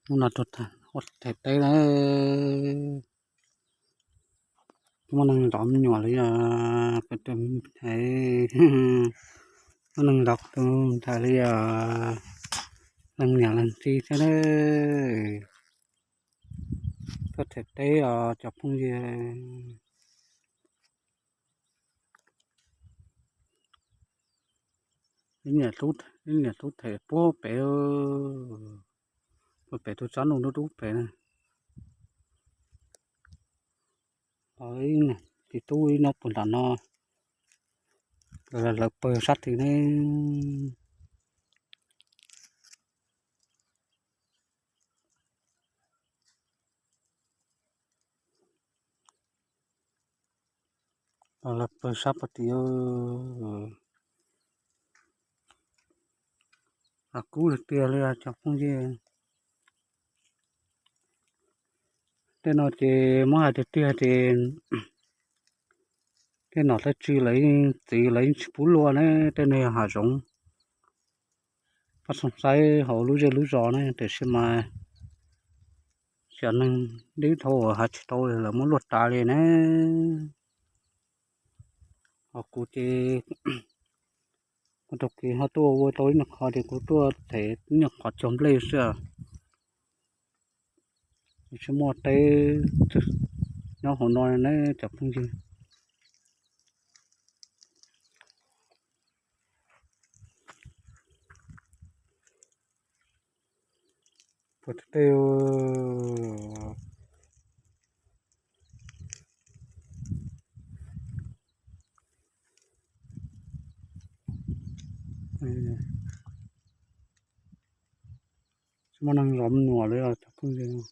Hnub no tuaj ua them teb na, muaj neeg zov me nyuam li os, muaj neeg zov tus ntxhais li os, leej niam leej txiv thiab na. Tuaj them teb os cov phooj ywg. Ib niam tub them puag pem, puag pem tus tsob ntoo dub dub pem na. Ib niam txiv tub ib nyob puag nram no, lawv pawg sab tid ne. Los pawg sab pem tid. Kub tiag tiag li cov phooj ywg. Tej no ces muab hais tiag tiag ces tej nom tej tswv lawv yeej txiv lawv yeej tsis pub luaj ne, tej no yog hav zoov. Pab xoo xaib hauv lub zej lub zos ne, tiam sis mas cov neeg dib dhau hais tsis tau lawv muab luaj tas li ne. Ho kuv ces kuv tau kev ho tuaj ua tau ib nyuag qhov ces kuv tuaj them ib nyuag qhov cog nplej xwb. Tsis muaj teb nyob hauv no ne cov phooj ywg. Puag tej tsis muaj neeg zov me nyuam li os cov phooj ywg.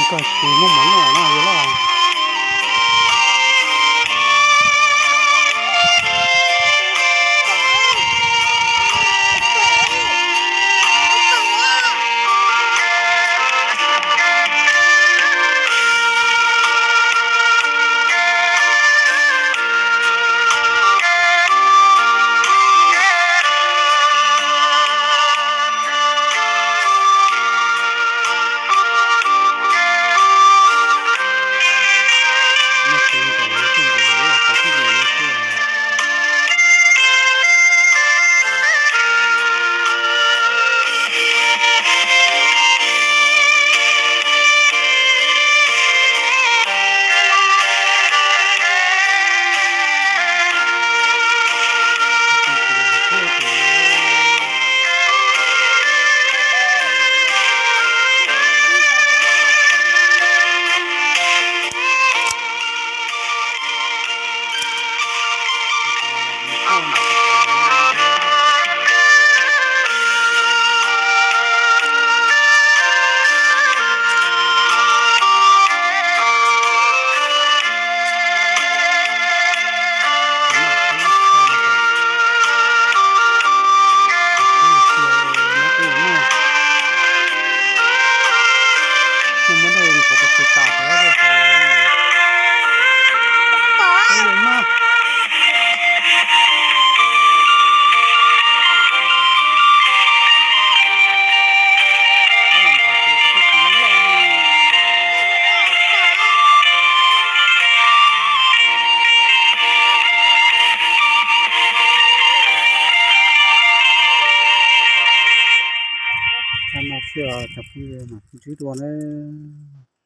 Koj tsis muaj mov noj na yog loj. Muab dej qhuav pes tsawg tas rau hauv. Qhov no xwb os cov phooj ywg, mas ntsib dua nawb.